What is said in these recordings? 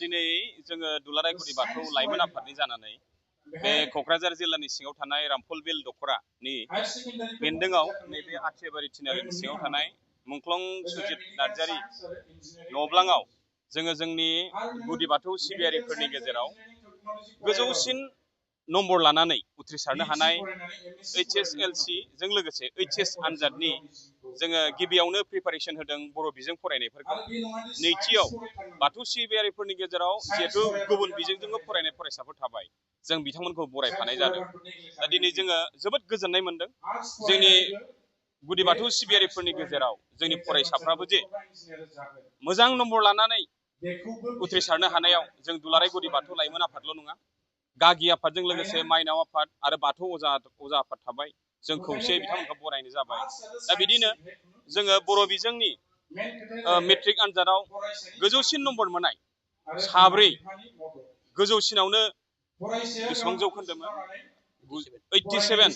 दिनै जोङो दुलाराय गुदि बाथौ लाइमोन आफादनि जानानै बे क'क्राझार जिल्लानि सिङाव थानाय रामफलबिल दख'रानि बेन्दोङाव नैबे आथियाबारि थिनालिनि सिङाव थानाय मुंख्लं सुजित नार्जारी न'ब्लाङाव जोङो जोंनि गुदि बाथौ सिबियारिफोरनि गेजेराव गोजौसिन नम्बर लानानै उथ्रिसारनो हानाय HSLC जों लोगोसे HS आनजादनि जोङो गिबियावनो प्रिपारेसन होदों बर' बिजों फरायनायफोरखौ। नैथियाव बाथौ सिबियारिफोरनि गेजेराव जिहेथु गुबुन बिजोंजोंबो फरायनाय फरायसाफोर थाबाय, जों बिथांमोनखौ बरायफानाय जादों। दा दिनै जोङो जोबोद गोजोननाय मोनदों जोंनि गुदि बाथौ सिबियारिफोरनि गेजेराव जोंनि फरायसाफ्राबो जे मोजां नम्बर लानानै उथ्रिसारनो हानायाव जों दुलाराय गुदि बाथौ लाइमोन आफादल' नङा, गागि आफादजों लोगोसे माइनाव आफाद आरो बाथौ अजा आफाद थाबाय, जों खौसेयै बिथांमोनखौ बरायनाय जाबाय। दा बिदिनो जोङो बर' बिजोंनि मेट्रिक आनजादाव गोजौसिन नम्बर मोननाय साब्रै, गोजौसिनावनो बेसेबां जौखोन्दोमोन 87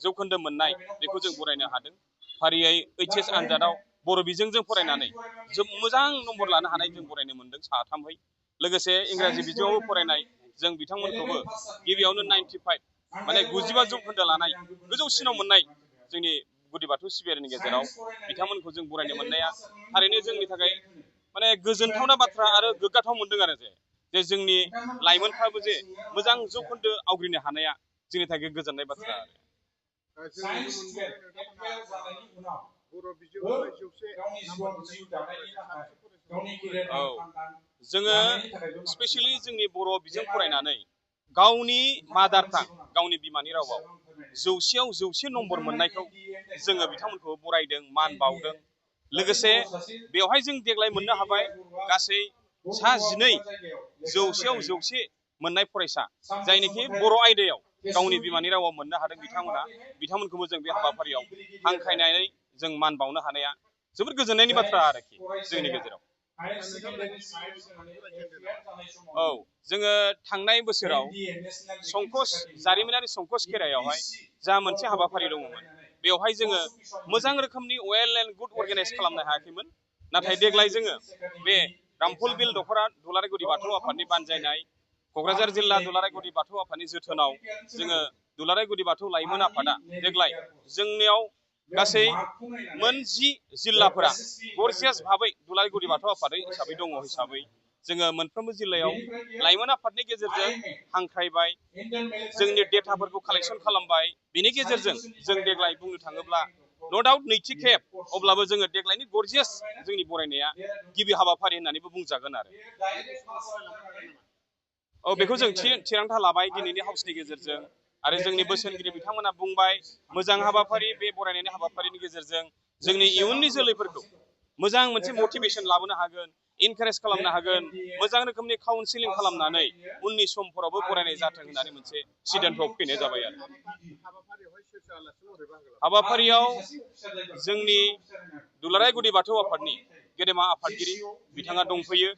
जौखोन्दो मोननाय, बेखौ जों बरायनो हादों। फारियै HS आनजादाव बर' बिजोंजों फरायनानै मोजां नम्बर लानो हानाय जों बरायनो मोनदों साथामहै। लोगोसे इंराजि बिजोङावबो फरायनाय जों बिथांमोनखौबो गिबियावनो 95 माने 95 जौखोन्दो लानाय गोजौसिनाव मोननाय जोंनि गुदि बाथौ सिबियारिनि गेजेराव बिथांमोनखौ जों बरायनो मोननाया थारैनो जोंनि थाखाय माने गोजोनथावना बाथ्रा आरो गोग्गाथाव मोनदों आरो जे जोंनि लाइमोनफ्राबो जे मोजां जौखोन्दो आवग्रिनो हानाया जोंनि थाखाय गोजोननाय बाथ्रा आरो। औ, जोङो स्पेसियेलि जोंनि बर' बिजों फरायनानै गावनि मादार टां, गावनि बिमानि रावाव 100आव 100 नम्बर मोननायखौ जोङो बिथांमोनखौ बरायदों, मान बावदों। लोगोसे बेवहाय जों देग्लाय मोननो हाबाय गासै सा 12 100आव 100 मोननाय फरायसा, जायनिखि बर' आयदायाव गावनि बिमानि रावाव मोननो हादों बिथांमोनखौबो जों बे हाबाफारियाव हांख्रायनानै जों मान बावनो हानाया जोबोद गोजोननायनि बाथ्रा आरोखि जोंनि गेजेराव। औ, जोङो थांनाय बोसोराव जारिमिनारि संकस खेरायावहाय जा मोनसे हाबाफारि दङमोन, बेवहाय जोङो मोजां रोखोमनि वेल एन्ड गुड अर्गानाइज खालामनो हायाखैमोन। नाथाय देग्लाय जोङो बे रामफलबिल दख'रा दुलाराय गुदि बाथौ आफादनि बानजायनाय, क'क्राझार जिल्ला दुलाराय गुदि बाथौ आफादनि जोथोनाव जोङो दुलाराय गुदि बाथौ लाइमोन आफादा देग्लाय जोंनियाव गासै मोन 10 जिल्लाफोरा गरजियास भाबै दुलाराय गुदि बाथौ आफाद हिसाबै दङ हिसाबै जोङो मोनफ्रोमबो जिल्लायाव लाइमोन आफादनि गेजेरजों हांख्रायबाय, जोंनि डेटाफोरखौ कालेक्सन खालामबाय। बिनि गेजेरजों जों देग्लाय बुंनो थाङोब्ला न' डाउट नैथि खेब, अब्लाबो जोङो देग्लायनि गरजियास जोंनि बरायनाया गिबि हाबाफारि होननानैबो बुंजागोन आरो। औ, बेखौ जों थिरांथा लाबाय दिनैनि हाउसनि गेजेरजों, आरो जोंनि बोसोनगिरि बिथांमोना बुंबाय मोजां हाबाफारि, बे बरायनायनि हाबाफारिनि गेजेरजों जोंनि इयुननि जोलैफोरखौ मोजां मोनसे मटिभेसन लाबोनो हागोन, इनकारेज खालामनो हागोन, मोजां रोखोमनि काउन्सिलिं खालामनानै उननि समफोरावबो बरायनाय जाथों होननानै मोनसे सिद्धान्तआव फैनाय जाबाय आरो। हाबाफारियाव जोंनि दुलाराय गुदि बाथौ आफादनि गेदेमा आफादगिरि बिथाङा दंफैयो,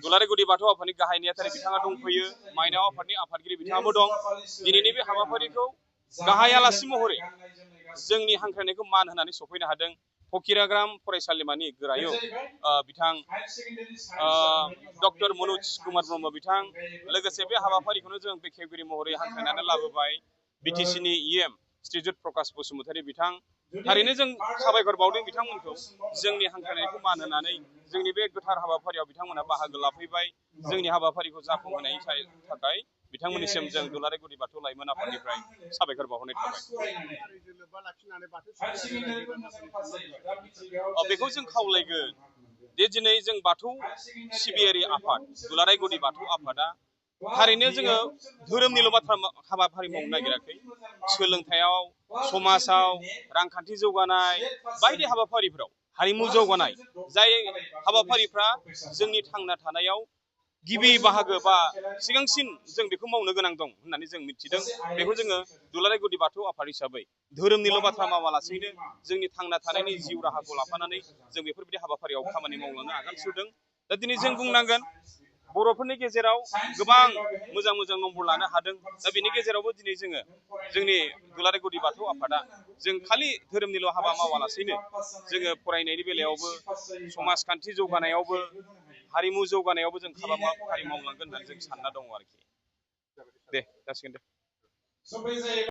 दुलाराय गुदि बाथौ आफादनि गाहाय नेहाथारि बिथाङा दंफैयो, माइनाव आफादनि आफादगिरि बिथाङाबो दं। दिनैनि बे हाबाफारिखौ गाहाय आलासि महरै जोंनि हांख्रायनायखौ मान होनानै सफैनो हादों फकिराग्राम फरायसालिमानि गोरायुं बिथां डक्टर मनज कुमार ब्रह्म बिथां। लोगोसे बे हाबाफारिखौनो जों बेखेवगिरि महरै हांख्रायनानै लाबोबाय BTCनि EM श्रीजुत प्रकाश बसुमतारी बिथां। थारैनो जों साबायखर बावदों बिथांमोनखौ, जोंनि हांख्रायनायखौ मान होनानै जोंनि बे गोथार हाबाफारियाव बिथांमोना बाहागो लाफैबाय। जोंनि हाबाफारिखौ जाफुंहोनायनि थाखाय बिथांमोननिसिम जों दुलाराय गुदि बाथौ लाइमोन आफादनिफ्राय साबायखर बावहरनाय थाबाय। बेखौ जों खावलायगोन दे दिनै जों बाथौ सिबियारि आफाद दुलाराय गुदि बाथौ आफादा थारैनो जोङो धोरोमनिल' बाथ्रा हाबाफारि मावनो नागिराखै, सोलोंथायाव, समाजाव, रांखान्थि जौगानाय बायदि हाबाफारिफोराव, हारिमु जौगानाय, जाय हाबाफारिफ्रा जोंनि थांना थानायाव गिबि बाहागो बा सिगांसिन जों बेखौ मावनो गोनां दं होननानै जों मिथिदों। बेखौ जोङो दुलाराय गुदि बाथौ आफाद हिसाबै धोरोमनिल' बाथ्रा मावालासेनो जोंनि थांना थानायनि जिउ राहाखौ लाफानानै जों बेफोरबायदि हाबाफारियाव खामानि मावलांनो आगान सुरदों। दा दिनै जों बुंनांगोन बर'फोरनि गेजेराव गोबां मोजां मोजां नम्बर लानो हादों। दा बेनि गेजेरावबो दिनै जोङो जोंनि दुलाराय गुदि बाथौ आफादा जों खालि धोरोमनिल' हाबा मावालासेनो जोङो फरायनायनि बेलायावबो समाजखान्थि जौगानायावबो हारिमु जौगानायावबो जों हाबाफारि मावलांगोन होननानै जों सानना दङ आरोखि। दे जासिगोन दे।